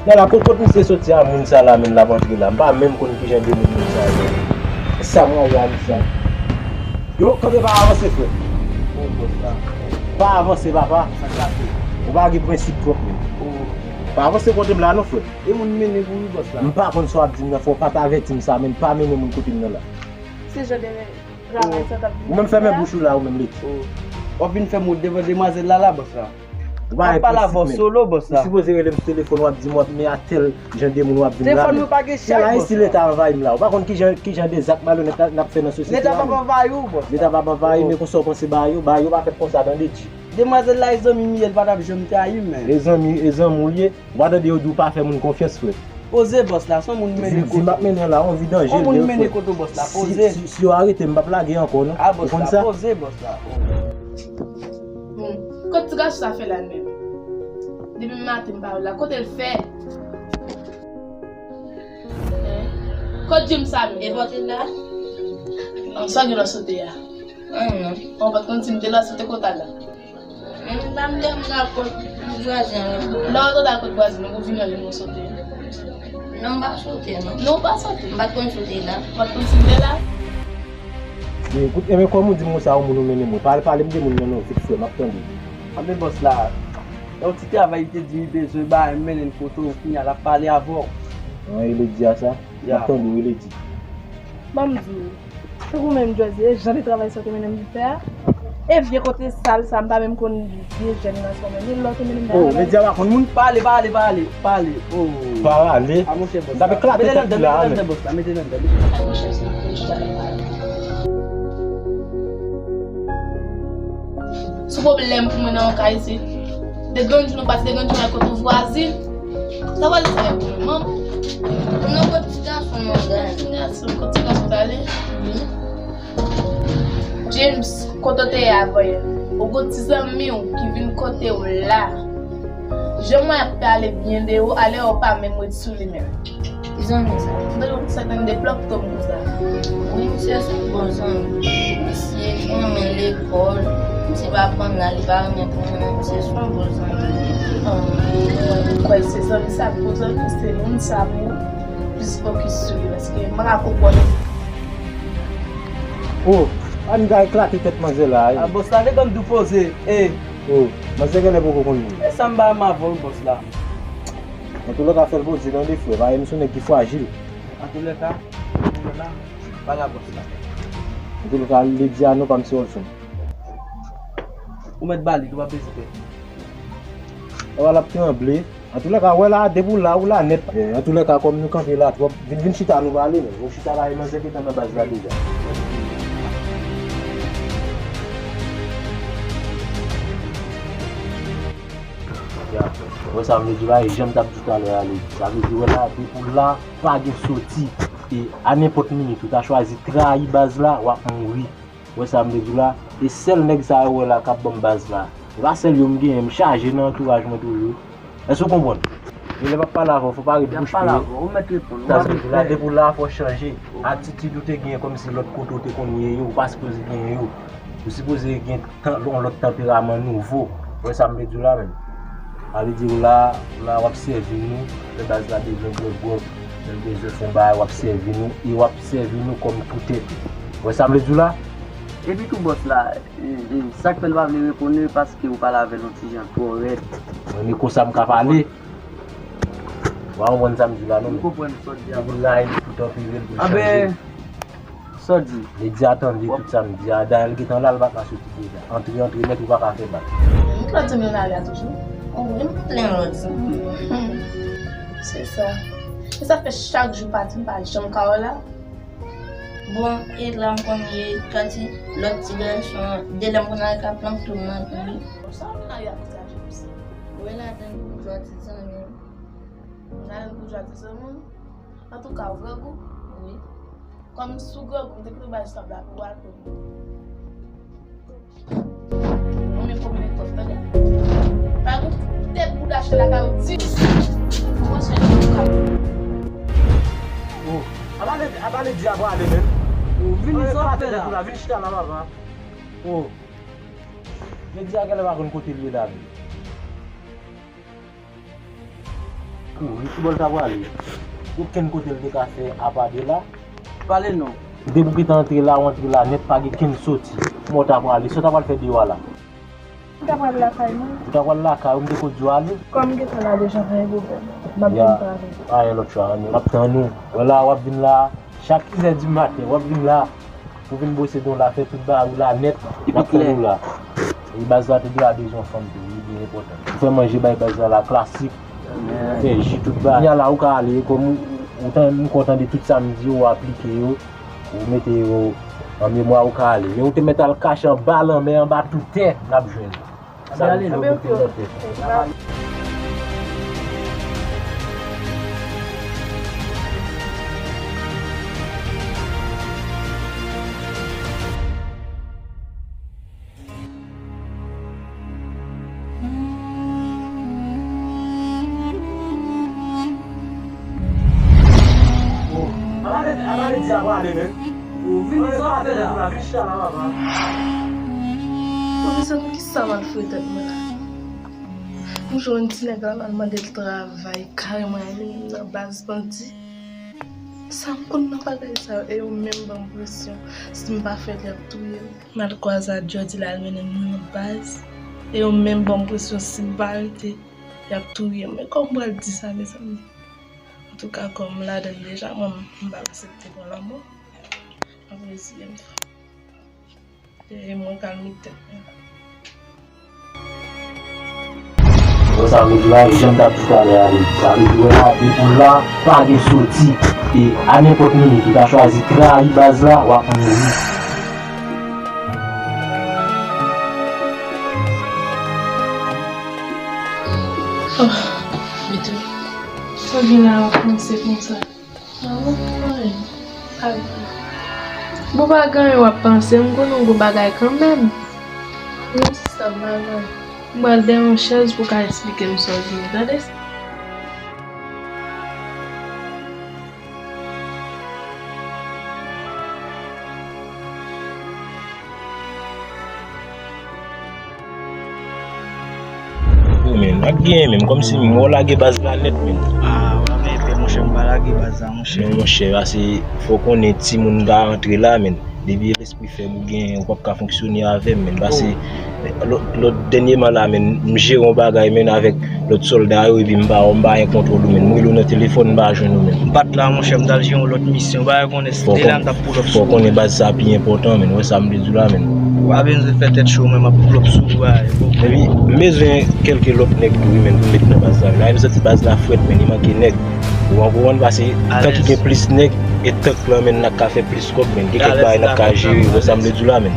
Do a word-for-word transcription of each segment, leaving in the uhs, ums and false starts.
Ala, kot, kot misye soti a, moun sa la menm l ap antre la? M pa menm konn kijan de moun, moun sa ye. Sa mwen reyalize. Yo, kanpe, pa avanse, frè. Pa avanse, papa. Ou pa gen prensip twòp, menm. Pa avanse kote m la, non, frè. E moun mennen pou wi, bòs la. M pa konn sa w ap di m nan, fò w pa t avèti m sa, menm pa mennen moun kote m nan la. Se jan de travay sa t ap vin. Ou menm fèmen bouch ou la, ou menm, Leti. W ap vin fè m wont devan demwazèl la, la, bòs la. Ou pa gen prensip, menm. Ou sipoze rele m sou telefòn, w ap di m w ap men a tèl jan de moun w ap vin la. Telefòn mwen pa gen chaj, bòs la. Leta anvayi m la. Ou pa konn kijan, kijan de zak malonèt n ap fè nan sosyete a, menm. Leta p ap anvayi w, bòs la. Leta p ap anvayi, men konsa w panse bagay yo, bagay yo pa fèt konsa nan Leti. Demwazèl la, e zanmi m ye, l pa t ap janm trayi m, men. E zanmi, e zanmi w l ye. Ou pa tande yo di w pa fè moun konfyans, frè. Poze, bòs la, se yon moun mennen kote w. Di m ap mennen la, yon vi danje l ye, frè. Yon moun mennen kote w, bòs la, poze. Si, si, si yo arete m, m p ap lage ankò, non. Ou konn sa? A, bòs la, poze, bòs la. Hmm. Kot ti gason sa fè la, menm? Depi maten, m pa wè l la. Kote l fè? Kot James sa, menm? E pote l la? Non, sa gen lò sote a. Anyen non. Bon, pa t konn si m te la, se te konn ta la. Menm pa m te m la kot vwazen an. Lè w te la kot vwazen an, ou vin anlè nou sote. Non, m pa sote, non. Non, ou pa sote. M pa t konn sote la. Ou pa t konn si m te la? Men, kout, e men kòman w di m konsa, yon moun ou mennen mwen? Pale, pale m de moun nan non, vit frè, m ap tande. Anben, bòs la, yon ti travay li te di li bezwen ba, m mennen l kote w, kounye a l ap pale avè w. An, e Lady a sa? M ap tande w, e Lady. Ban m di w. Tankou menm Jòzi, e jan de travay sa w te mennen m vin fè a. E vye kote sal sa, m pa menm konn vye jèn gason menm. E lè w te mennen m nan. Oh, medya pa konn moun? Pale, pale, pale, pale. Oh. Pale. A monchè bòs la. M t ap eklate tèt li la, men. Mete l anndan, mete l anndan, mete l anndan. A monchè, se pou chita la pale. Sou pwoblèm pou mwen nan yon kay isit. De grann jou nou pase, de grann jou nou al kote yon vwazin. Sa pral fè pou mwen, manman. Ou nan kot ti gason, mon gars. Ti gason, kot ti gason t ale? Wi. James, kote w te ye avan yè? Ou gon ti zanmi w ki vin kote w la. Jan mwen ap pale byen de ou, alè ou pa menm ret sou li menm. Ki zanmi sa? M tande w sot tann de plòp tonm konsa. Wi, misye se yon bon zanmi. Misye renmen lekòl. Misye pa aprann la, li pa renmen aprann la. Misye se yon bon zanmi. Mwen kwè se zanmi sa pou zanmi, se moun sa pou plis fokis sou li, paske m pa ka konprann. Oh, ann gay eklate tèt manzè la, wi. A, bòs la, te konn tou poze, e. Oh, manzè genlè poko konn li. E sa m pa renmen avè w, bòs la. Antoulèka, fè l poze tande, frè, paske m se yon nèg ki frajil. Antoulèka, antoulèka, pa la bòs la. Antoulèka, Lady a non pa m se Olson. Ou mèt ba li, ou pa bezwen pè. Ewa, l ap tranble. Antoulèka, wè la, depi w la, ou la nèt. Eh, antoulèka, kòm nou kanpe la twòp, vin, vin chita, nou pale, men. Ou chita la, e manzè gentan nan baz la deja. Ya, wè sa m vle di la, e jan m t ap di w talè a, Lady. Sa vle di, wè la, depi w la, pa gen soti. E a nenpòt minit, ou ta chwazi trayi baz la, w ap mouri. Wè sa m vle di w la? E sèl nèg sa yo wè la k ap ban m baz la. E pa sèl yo m genyen, m chaje nan antouraj mwen toujou. Èske w konprann? Genlè m ap pale avè w, fò w pa ret bouch ple. Sa vle di la, depi w la, fò w chanje. Atitid ou te genyen kòmsi lòt kote w te konn ye yo, ou pa sipoze genyen yo. Ou sipoze gen tan, yon lòt tanperaman nouvo. Wè sa m vle di w la menm? Sa vle di w la, w la w ap sèvi nou, lè baz la bezwen gwòg gwòg, lè l bezwen fè yon bagay, w ap sèvi nou, e w ap sèvi nou kòm poutèt. Wè sa m vle di w la? Epi tou bòs la, e, e, sa k fè l pa vle reponn ou, paske ou pale avè l yon ti jan twò rèd. Mwen, e konsa m ka pale. Ou pa konprann sa m di la, non? M konprann sa w di a. Depi l la, e li tout anpire l pou l chanje. Sa w di? Lady a tande tout sa m di a. Dayè, l gentan la, l pa ka soti deja. Antre, antre nèt, ou pa ka fè bak. M pran zanmi nan lari a toujou. Ou wi, m plen lòt zanmi. Se sa. E sa fè chak jou pati, m pa janm ka wè la. Bon, e la m konn ye kati lòt ti gason an. De lè m konn al ka plank tou nan kou li. Sa w vin lari a konsa, James? Ou wè ladan l pou jwa ti zanmi. Ou ladan l pou jwa ti zanmi. Antouka, ou grangou? Wi. Kòm si w grangou, m te kite w bay sab la pou w al pran. Mwen menm konbyen kob, tande? Pa gon tèt bouda chita lakay ou di. Mwen se nou ka. Oh, apa Lady, apa Lady a prale menm? Oh, vini sa w ap fè la? Vin chita la, papa. Oh. Lady a genlè pa konn kote l ye la menm. Kouri, ki bò l ta prale? Gen okenn kote l te ka fè apa de la? Pale non. Depi w gentan antre la, w antre la nèt, pa gen kenn soti. Kòman w ta prale? Sa w ta pral fè deyò a la? M ta pral lakay mwen. Ou ta pral lakay ou, m te ko di w ale. Kòm m gentan la deja, pa gen pwoblèm. M ap vin pale. Pa gen lòt chwa, ann, m ap tann ou. Wè la, w ap vin la, chak sis è di maten, w ap vin la. Pou vin bwose dan w la, fè tout bagay ou la nèt, n ap tann ou la. E baz la te dwe a bezwen fanm tou, li byen enpòtan. Pou fè manje bay baz la la, klasik. Fè ji tout bagay. Kounye a la, ou ka ale, kòm ou, ou tan, m kontan de tout sa m di yo, ou aplike yo, ou mete yo an memwa, ou ka ale. Men ou te mèt al kache anba lanmè, anba tout tè, n ap jwenn ou. Sa nou fè pou tout lòt tè. Pwofesè, poukisa w al fouye tèt mwen la? M jwenn ti nèg la, m al mande l travay, kareman li menm nan baz bandi. Sa m konn nan bagay sa yo, e yo menm ban m presyon, si m pa fè l, y ap touye m. M al kwaze ak Jody la, l mennen m nan baz. E yo menm ban m presyon, si m pa rete, y ap touye m. Men kòman m pral di sa, mezanmi? Antouka, kòm m ladann deja, mwen, m pa aksepte pran lanmò. M ap reziye m. E mwen k al met tèt mwen la. Bon, sa vle di la, jan m t ap di talè a, sa vle di wè la, depi w la, pa gen soti. E a nenpòt minit, ou ta chwazi trayi baz la, w ap mouri. Oh, Vito, sa gen la w ap panse konsa? Ah, w ap fè anyen. Bon, pa gen anyen w ap panse, m konnen w gon bagay kanmenm. Non, sista, m pa gen anyen. M pral dèyè yon chèz pou w ka esplike m sa w di m, tande? Oh, men, ak genyen menm, kòmsi m wè w lage baz la nèt, men. Ah, w ap enpe, monchè, m pa lage baz la, monchè. Men, monchè, pase fò w konnen timoun pa antre la, men. Depi lespri fèb ou genyen, ou p ap ka fonksyone avè m, men. Pase lòt, lòt dènyèman la, men, m jere yon bagay, men, avèk lòt sòlda yo, epi m pa, m pa gen kontwòl ou, men. M rele w nan telefòn, m pa jwenn ou, men. M pa t la, monchè, m t al jere yon lòt misyon, w pa konnen, se te la m t ap pull up sou ou. Fò w konnen baz sa pi enpòtan, men. Ou wè sa m vle di w la, men. Ou pa bezwen fè tèt cho, men m ap pull up sou ou, a, e bon. Epi, m bezwen kèlke lòt nèg tou, wi, men, pou m met nan baz la, men. A, m santi baz la frèt, men, li manke nèg. Ou konprann? Pase, tank ki gen plis nèg, e tank lan, men, n ap ka fè plis kòb, men. Gen kèk bagay n ap ka jere, ou wè sa m vle di w la, men.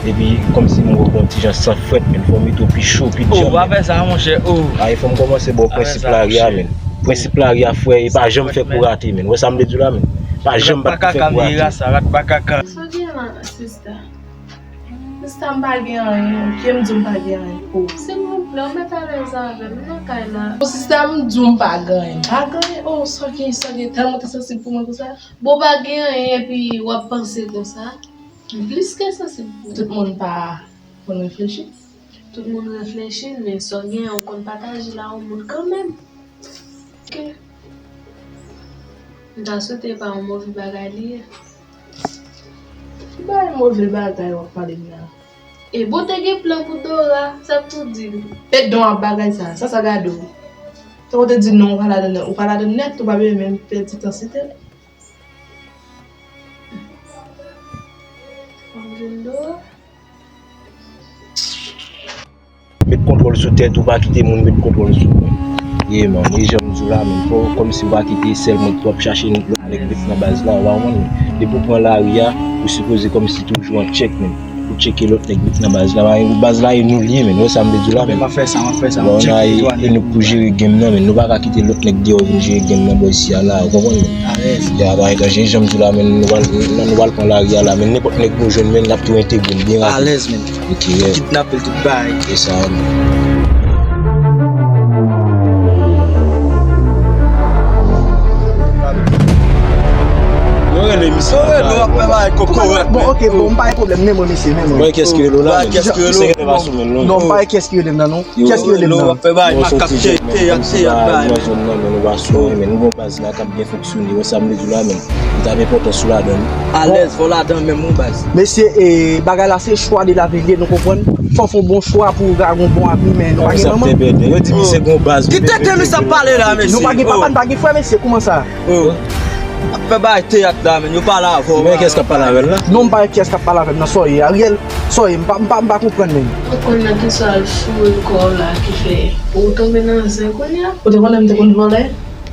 Epi, kòmsi m wè w gon ti jan san frèt, men, fò m mete w pi cho, pi djanm, men. Oh, pa fè sa, monchè, oh. A, e fò m kòmanse ba w prensip lari a, men. Prensip lari a, frè, e pa janm fè kou rate, men. Ou wè sa m vle di w la, men. Pa janm bat pou fè kou rate. Rat pa ka ka veye rasa, rat pa ka ka. Sa gen la, sista? Sista, m pa gen anyen. Kiyè m di w m pa gen anyen? Oh. Silvouplè, ou mèt alèz avè m nan kay la. Oh, sista, m di w m pa gen anyen. M pa gen anyen. Oh, sa gen, sa gen tèlman te sansib pou mwen konsa. Bon, pa gen anyen, epi w ap panse konsa. Plis ke sansib pou mwen. Tout moun pa konn reflechi. Tout moun reflechi, men sa w gen, ou konn pataje la yon moun kanmenm. Ok. M ta swete e pa yon move bagay li ye. Ki bagay move bagay w ap pale m la? E bon, te gen plan pou Dora, sa k tou di l? E don ap bagay sa, sa sa gade w? Tankou te di non, ou pa ladann, ou pa ladann nèt, ou pa bezwen menm pèdi tan site l. Anjelo. Met kontwòl sou tèt ou, pa kite moun met kontwòl sou ou. Ye, man, e jan m di w la, men, fò w kòmsi w pa kite sèl mwen ki w ap chache lòt nèg ret nan baz la, w pa konprann? Depi w pran lari a, ou sipoze kòmsi toujou an tchèk, men. Pou tcheke lòt nèg ret nan baz la. Baz la e nou l ye, men. Ou wè sa m vle di w la, men. M ap fè sa, m ap fè sa. Bon, n a e nou pou jere game nan, men. Nou pa ka kite lòt nèg deyò vin jere game nan bò isi a la, ou konprann, men? Alèz. Ya, pa egzanp, jan m di w la, men, nou pral, nou pral pran lari a la, men. Nenpòt nèg nou jwenn, men, n ap tou entegre l byen rapid. Alèz, men. Ok, yeah. Kidnape l tout bagay. E sa, men. Yo, Misye, nou ap fè bagay kokorat. Bon, ok, bon, m pa gen pwoblèm, men mwen, mesye, men mwen. Mwen, kiyès ki rele w la, men? Misye genlè pa sou men l, non. Non, m pa gen kiyès ki rele m nan, non. Kiyès ki rele m nan? Yo ap fè bagay makak, teyat, teyat, bagay. Nan zòn nan, men nou pa sou men, men nou gon baz la k ap byen fonksyone, wè sa m vle di w la, men. Li t ap enpòtan sou ladan l. Alèz, fò ladan menm, wi, baz. Mesye, e, bagay la se chwa de lavi l ye, nou konprann? Fò w fè yon bon chwa pou w ka gon bon avni, men nou pa gen manman. Yo di misye gon baz. Ki tete misye ap pale la, mesye? Nou pa gen papa, n pa gen frè, mesye, kòman sa? Oh. Ap fè bagay teyat la, men yo pale avè w. Men kiyès k ap pale avè l la? Non, m pa wè kiyès k ap pale avè m nan, sa w ye, Ariel, sa w ye, m pa, m pa, m pa konprann, men. Ou konn nan ki sa w al foure kò w la ki fè ou tonbe nan zen kounye a? Ou te konnen m te konn vòlè?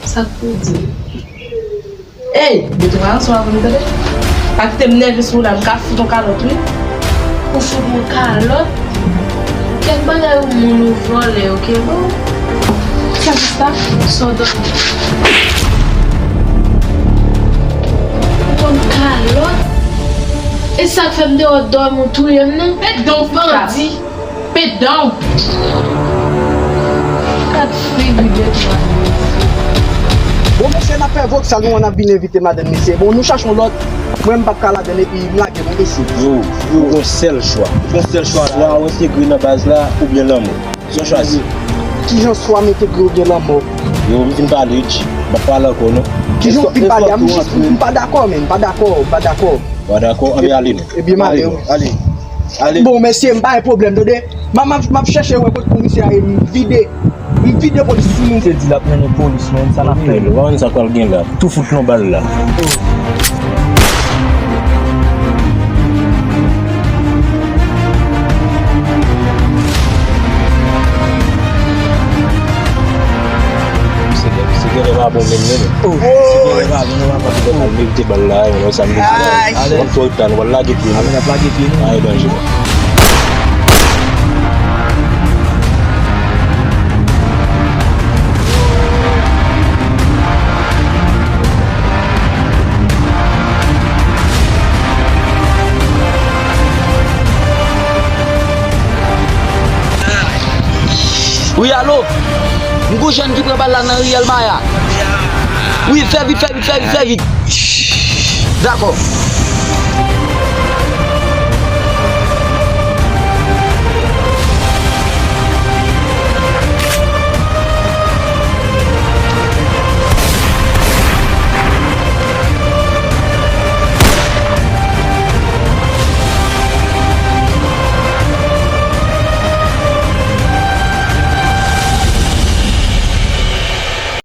Sa k pou w di? Ey, de tout fason, avan m tande. Pa kite m nève sou ou la, m ka fout yon kalòt, wi. Ou fout mwen kalòt. Kèk bagay ou moun ou vòlè, ok, bon. Sa ki sa? Sa w dòmi? Ou konn kalòt? E sa k fè m te wè w dòmi, w touye m, non? Pèt dan w, bandi! Pèt dan w! Gad figi de twa. Bon, mesye, n ap fè vòksal, nou, n ap vin envite madanm, mesye. Bon, nou chache yon lòt. Mwen, m p ap ka ladann, epi m lage, bon, mesye. Yo, yo, gon sèl chwa. Gon sèl chwa la. Swa w entegre nan baz la, oubyen lanmò. Sa w chwazi? Kijan swa m entegre oubyen lanmò? Yo, m fin pale, G. M p ap pale ankò, non. Kijan w fin pale a? M jis, m pa dakò, men, m pa dakò, m pa dakò. Ou pa dakò? Anben ale, non. Ebyen, m ale, wi. Ale. Ale. Bon, mesye, m pa gen pwoblèm, tande. M ap, m ap, m ap chèche wè kote komisè a ye, m vide. M vide polis sou nou. Se di l ap mennen polis, men sa n ap fè? Wi, nou pa konn sa k pral gen la. Tou fout yon bal la. Se gen, se genlè pa bon menm, non. Se genlè pa bon, nou pa konn lè n al merite bal la, men sa m di. Ay. Mwen twò ta, nou pral lage pye nou. A, men n ap lage pye nou. Pa gen danje. Wi, alo? M gon jèn ki pran bal la nan riyèl Maya. Wi, fè vit, fè vit, fè vit, fè vit. Dakò.